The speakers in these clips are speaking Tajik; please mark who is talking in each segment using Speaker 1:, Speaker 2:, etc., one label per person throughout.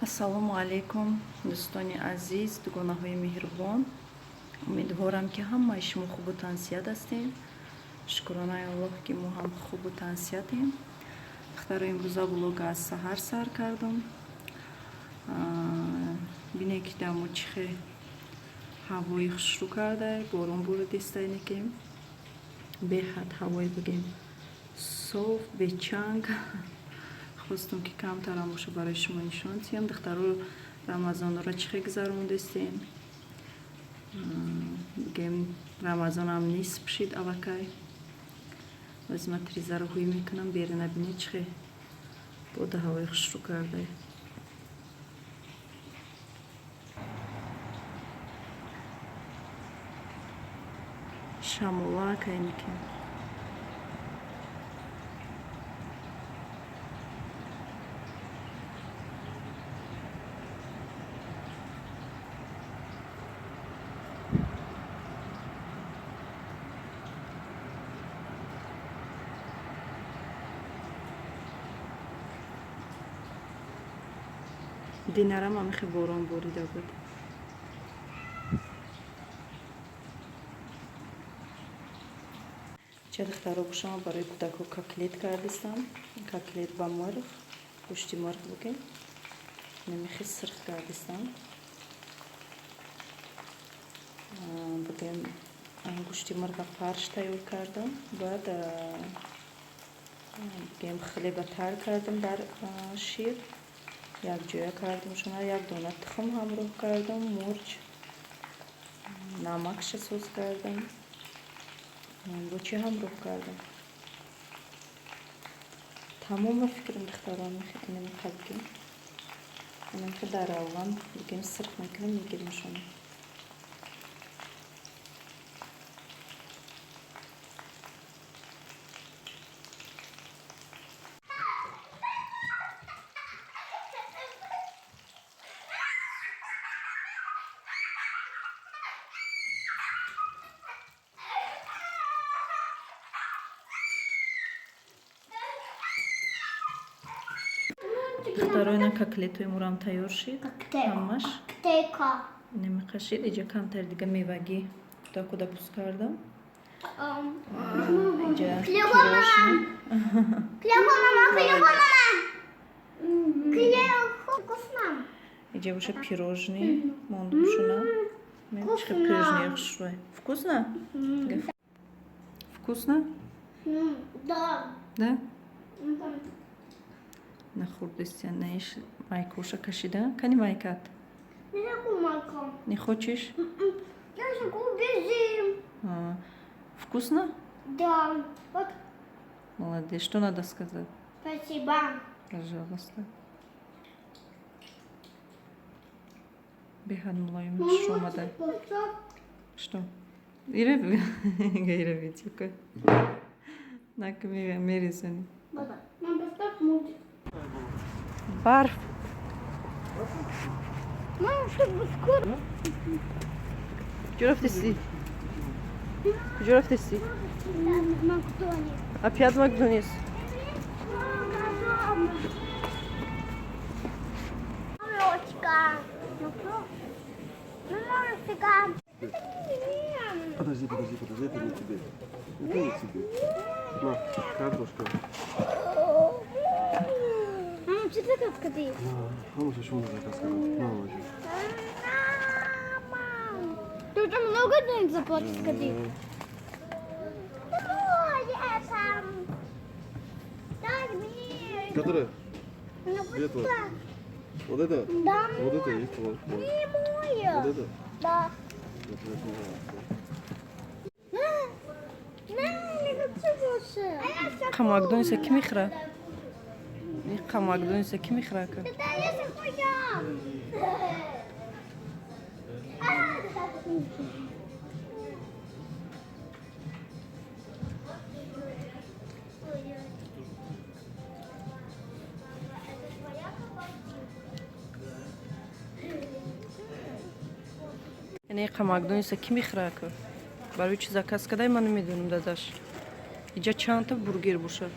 Speaker 1: Ассалому алайкум, дӯстони азиз, дугонаҳои меҳрубон. Умедворам, ки ҳамаи шумо хубу тансиҳат ҳастем. Шукронаи Аллоҳ, ки мо ҳам хубу тансиҳатем. Духтаро, имрӯза влога аз саҳар сар кардам. Бинед, ки дамо чӣ хел ҳавои хушрӯ карда, борон боридистайне, ки беҳад ҳавои, бигем, соф, бечанг. Хостум, ки камтарам боша, барои шумо нишон диҳам. Духтаро, Рамазонро чӣ хел гузарондестем? Бигем, Рамазонам нисф шид аллакай. Боз ман тризаро ҳуй мекунам. Берина бинед, чӣ хел бода ҳавои хушрӯ карда. Шамолак айники. Динарам ҳамихе борон борида буд. Ча, духтаро, бошама барои кӯдакҳо котлет кардистам. Котлет ба мурғ, гӯшти мурғ, бигем, намихе сирх кардистам. Бигем, гӯшти мурға фарш тайёр кардам, баъд, бигем, хлеба тар кардам, дар шир якҷоя кардамшона, як дона тухм ҳамроҳ кардам, мурч, намакша соз кардам. Бо чӣ ҳамроҳ кардам? Тамом, ба фикрам, духтарон, инамиқа, бигем, инамиқа дар равған, бигем, сирх мекунем, мегиримшона. Духтаро, ина котлетҳои мурам тайёр шид ҳамаш. Намиқа шид. Иҷа камтар дига мевагӣ куда-куда бус кардам. Иҷа пирожни.
Speaker 2: Клево, мама, клево, мама. Клево, вкусно.
Speaker 1: Иҷа боша пирожни мондумшуна. Чихе пирожни хушрӯй. Вкусно? Вкусно?
Speaker 2: Да.
Speaker 1: Да? Нахӯрдистия, наиш майкоша кашида. Кани майкат?
Speaker 2: Не могу майка.
Speaker 1: Не хочешь?
Speaker 2: Я же бежим.
Speaker 1: А, вкусно?
Speaker 2: Да. Вот.
Speaker 1: Молодец. Что надо сказать?
Speaker 2: Спасибо.
Speaker 1: Пожалуйста. Беҳад мулоим хуш омада. Что? Ира, ира видео. Нака мерезани.
Speaker 2: Мам, поставь мультик.
Speaker 1: Барф.
Speaker 2: Мам, чтобы скоро.
Speaker 1: Куҷо рафтеси? Куҷо рафтеси?
Speaker 2: Макдональдс.
Speaker 1: Опять Макдональдс?
Speaker 2: Мамочка. Мамочка.
Speaker 3: Подожди, подожди, подожди, это не тебе. Это не тебе. На, картошка.
Speaker 2: Мам, что ты как ты?
Speaker 3: Мама, еще можно заказ сказать. Мама, еще.
Speaker 2: Мама. Ты уже много денег заплатишь, скажи.
Speaker 3: Которая?
Speaker 2: Ну,
Speaker 3: Где твой? Вот это?
Speaker 2: Да.
Speaker 3: Вот это есть твой.
Speaker 2: Не мой.
Speaker 3: Вот это?
Speaker 2: Да.
Speaker 3: Это
Speaker 2: На, не хочу больше.
Speaker 1: Қа Макдональдса ки мехӯрад? Қа Макдональдса ки мехӯрад?
Speaker 2: Да, я захуя.
Speaker 1: Яъне қа Макдональдса ки мехӯрад? Барои чи заказ кадай, ман намедонам, дадаш. Иҷа чандта бургер бошад?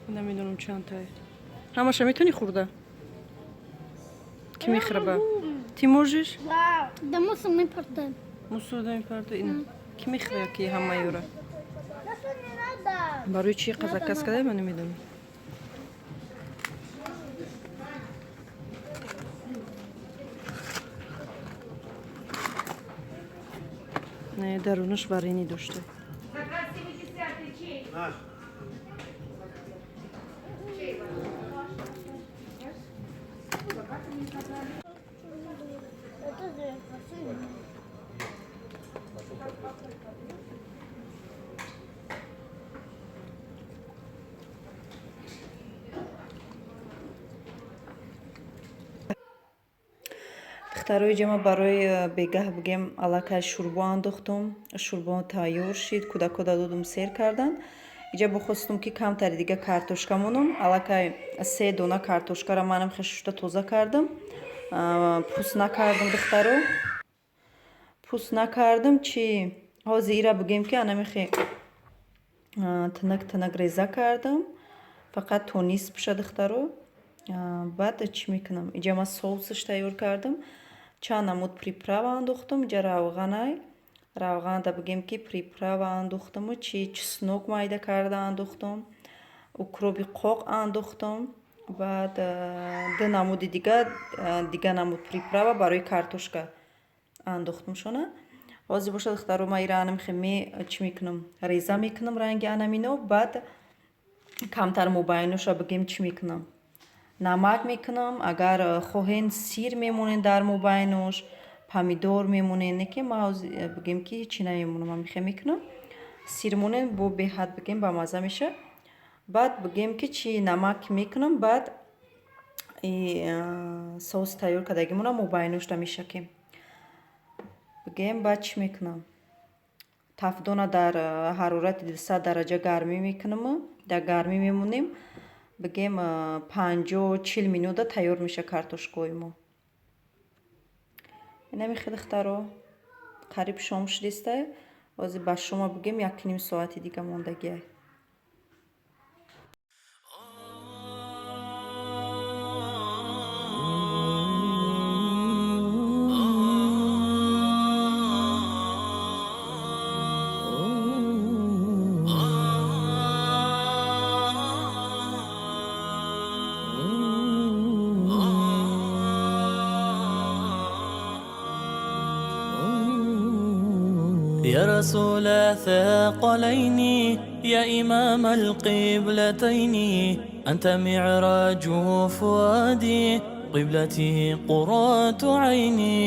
Speaker 1: Намедонам, чандтае. Ҳамаша метавонӣ хӯрда? Ки мехӯраба? Ты можешь?
Speaker 2: Да. Да, мусор мепартем.
Speaker 1: Мусорда мепарта ина. Ки мехӯра, ки ҳамаёра?
Speaker 2: Да, не надо.
Speaker 1: Барои чи заказ карда, ман намедонам. Не, дарунаш варенье дошта.
Speaker 4: Заказ 70 чей?
Speaker 3: Наш.
Speaker 4: Чей ваш?
Speaker 2: Это же красиво.
Speaker 1: Духтарои ҷама, барои бегаҳ бигем, аллакай шӯрбо андохтум. Шӯрбо тайёр шид, кӯдакҳо додум, сер карданд. Иҷа бихостум, ки камтари дига картошка монум. Аллакай се дона картошкаро манам хешушта тоза кардам, пӯст накардам, духтаро, пӯст накардам. Чи ҳозир ира бигем, ки анамихе тинак тинак реза кардам, фақат то нисф пуша, духтаро. Баъд чӣ мекунам? Иҷа ман соусаш тайёр кардам, чанд намуд приправа андохтум. Иҷа равғанай, равғанда бигем, ки приправа андохтуму чи чеснок майда карда андохтум, укроби қоқ андохтум, баъд ду намуди дига намуд приправа барои картошка андохтумшона. Ҳозир бошад, духтаро, ман ира анамихе ме чӣ мекунам, реза мекунам ранги анамино. Баъд камтар мобайноша бигем, чӣ мекунам, намак мекунам. Агар хоҳен, сир мемонед дар мобайнош, помидор мемонед, не ки ман бигем, ки ҳечи намемонам, амихе мекунам. Сир монед, бо беҳад бигем, бамазза меша. Баъд бигем, ки чи намак мекунам, баъд соуси тайёр кардагимонро мобайношда мешакем, бигем. Баъд чӣ мекунам? Тафдона дар ҳарорати 200 дараҷа гармӣ мекунам, дар гармӣ мемонем, бигем, 50-40 минута тайёр меша картошкаҳои мо. Инами, духтаро, қариб шом шудистай. Ҳозир ба шома бигем, 1,5 соати дига мондагиай.
Speaker 5: يا رسول الثقلين، يا إمام القبلتين، أنت معراج فؤادي، قبلتي قرة عيني.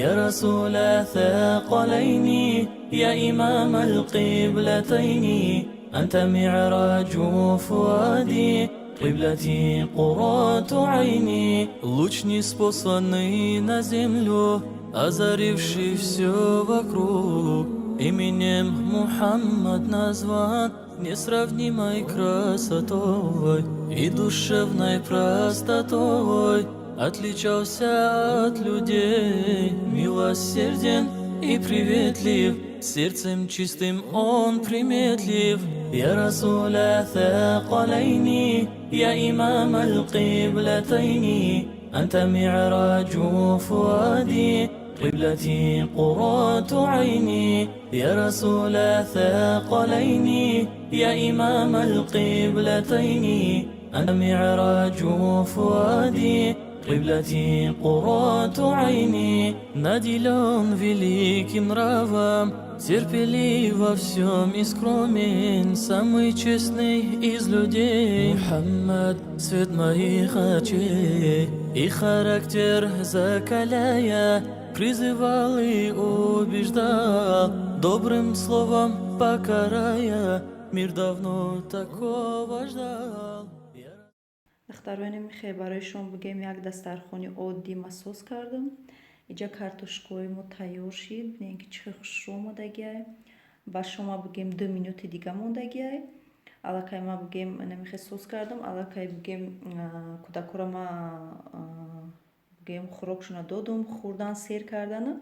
Speaker 5: يا رسول الثقلين، يا إمام القبلتين، أنت معراج فؤادي، قبلتي قرة عيني. Луч, ниспосланный на землю, озаривший все вокруг, именем Мухаммад назван, несравнимой красотой и душевной простотой отличался от людей, милосерден и приветлив, сердцем чистым он приметлив. يا رسول الثقلين، يا إمام القبلتين، أنت معراج فؤادي، قبلتي قرة عيني. يا رسول الثقلين، يا إمام القبلتين، أنت معراج فؤادي، قبلتي قرة عيني. Наделен великим нравом, терпелив во всем и скромен, самый честный из людей. Мухаммад, свет моих очей, и характер закаляя, призывал и убеждал, добрым словом покорая, мир давно такого ждал.
Speaker 1: Духтарони, михе барои шумо бигем, як дастархони оддӣ ма соз кардам. Иҷа картошкаҳои мо тайёр шид. Бинем, ки чӣ хел хушрӯ омадагиай. Ба шумо бигем, 2 минути дига мондагиай. Аллакай ма бигем, намихе соз кардам. Аллакай бигем, кӯдакҳоро ма бигем, хӯрокшона додум, хӯрдан, сер кардана.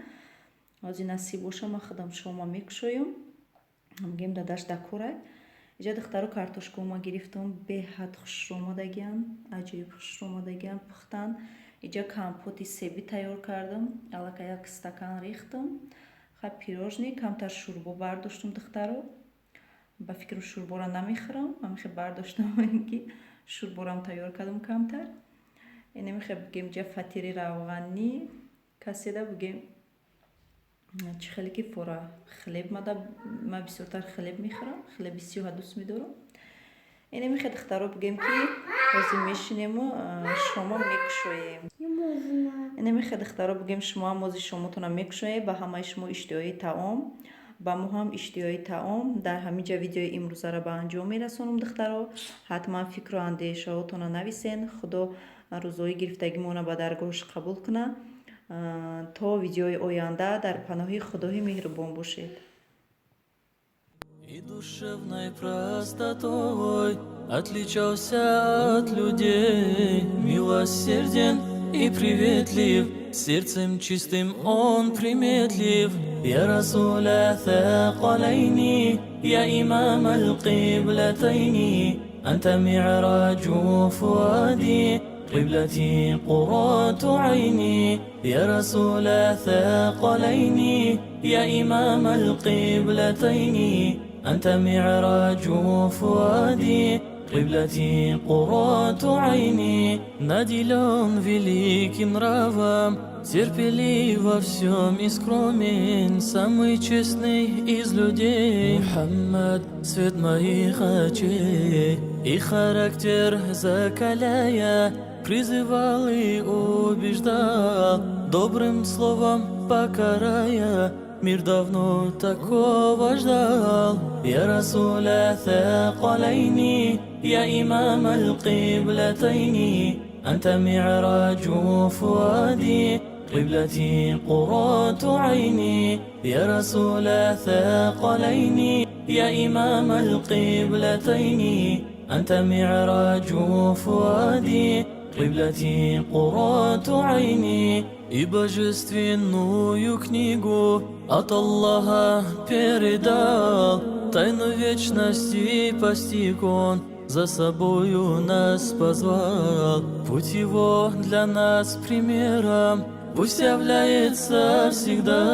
Speaker 1: Ҳозир насиб боша, ма худам шома мекушоям. Бигем, дадаш дакорай. Иҷа, духтаро, картошкаома гирифтам, беҳад хушрӯ омадагиан, аҷоиб хушрӯ омадагиан, пухтан. Иҷа компоти себӣ тайёр кардам, аллакай як стакан рехтам. Ха, пирожный, камтар шӯрбо бардоштам, духтаро. Ба фикрам, шӯрборо намехӯрам, ҳамихе бардоштам, ки шӯрборам тайёр кардам камтар. Инамихе бигем, ҷа фатири равғанӣ каседа бигем, чӣ хеле ки фора хлеб мада, ман бисёртар хлеб мехӯрам, хлеби сиёҳа дӯст медорам. Инамихе, духтаро, бигем, ки ҳозир мешинему шома мекушоем. Инамихе, духтаро, бигем, шумоам ҳозир шомотона мекушоем. Ба ҳамаи шумо иштиҳои таом, ба мо ҳам иштиҳои таом. Дар ҳамин ҷа видеои имрӯзаро ба анҷом мерасонам, духтаро. Ҳатман фикру андешаҳотонро нависен. Худо рӯзҳои гирифтагимонро ба даргоҳаш қабул кунад. То видеои оянда дар паноҳи Худои меҳрубон бошед.
Speaker 5: И душевной простотой отличался от людей. Милосерден и приветлив, сердцем чистым он приметлив. يا رسول الثقلين، يا إمام القبلتين، أنت معراج فؤادي، قبلتي قرة عيني. يا رسول الثقلين، يا إمام القبلتين، أنت معراج فؤادي، قبلتي قرة عيني. Наделен великим нравом, терпелив во всем и скромен, самый честный из людей. Мухаммад, свет моих очей, и характер закаляя, призывал и убеждал, добрым словом покарая, мир давно такого ждал. يا رسول الثقلين، يا إمام القبلتين، أنت معراج فؤادي، قبلتي قرة عيني. يا رسول الثقلين، يا إمام القبلتين، أنت معراج فؤادي، قبلتي قرة عيني. И божественную книгу от Аллаха передал, тайну вечности постиг он, за собою нас позвал. Путь его для нас примером пусть является всегда.